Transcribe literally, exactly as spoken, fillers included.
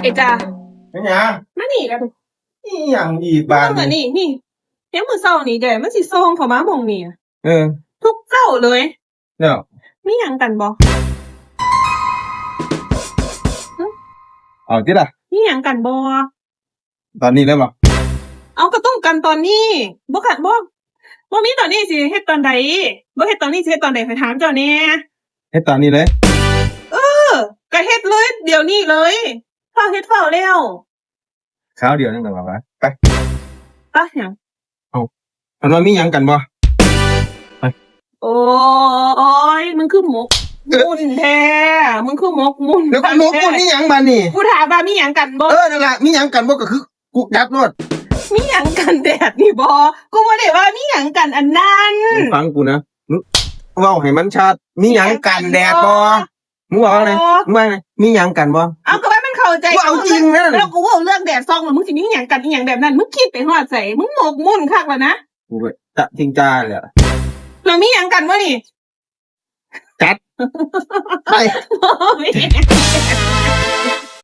อ้จ้า เป็นหยัง มานี่กัน อีหยังอีก บ้า บาด น นี้ นี่นี่ยังมื้อเช้านี่แดดมันสิส่องเข้ามาหม่องนี่ เออ ทุกเช้าเลย เนี่ย มีหยังกันบ่ เอาที่ละ มีหยังกันบ่ ตอนนี้เลยบ่ เอาก็ต้องกันตอนนี้บ่กันบ่บ่มีตอนนี้สิเฮ็ดตอนใดบ่เฮ็ดตอนนี้สิเฮ็ดตอนใด ข้อยถามเจ้าแหน่ เฮ็ดตอนนี้เลย เออก็เฮ็ดเลยเดี๋ยวนี้เลยฟ้าวเฮ็ดฟ้าวแล้ว คราวเดียวนึงก็ว่าไป อ่ะหยัง มันว่ามีหยังกันบ่ โอ้ยมึงคือหมกมุ่นแท้ มึงคือหมกมุ่น แล้วก็หมกมุ่นนี่หยังบาดนี้ กูถามว่ามีหยังกันบ่ เออนั่นแหละมีหยังกันบ่ก็คือกูจับรถ มีหยังกันแดดนี่บ่กูบ่ได้ว่ามีหยังกันอันนั้น มึงฟังกูนะมึงเว้าให้มันชัด มีหยังกันแดดบ่ มึงบอกว่าไง อ๋อ มึงว่าไงมีหยังกันบ่ เอาก็ว่ามันเข้าใจ กูเอาจริงนะ แล้วกูเว้าเรื่องแดดส่องแล้วมึงสิมีหยังกันอีหยังแบบนั้น มึงคิดไปฮอดไสมึงหมกมุ่นคักแล้วนะ กูไปจะจริงจ้าเลยอะ เรามีหยังกันบ่นี่ จัด ไป บ่มีหยัง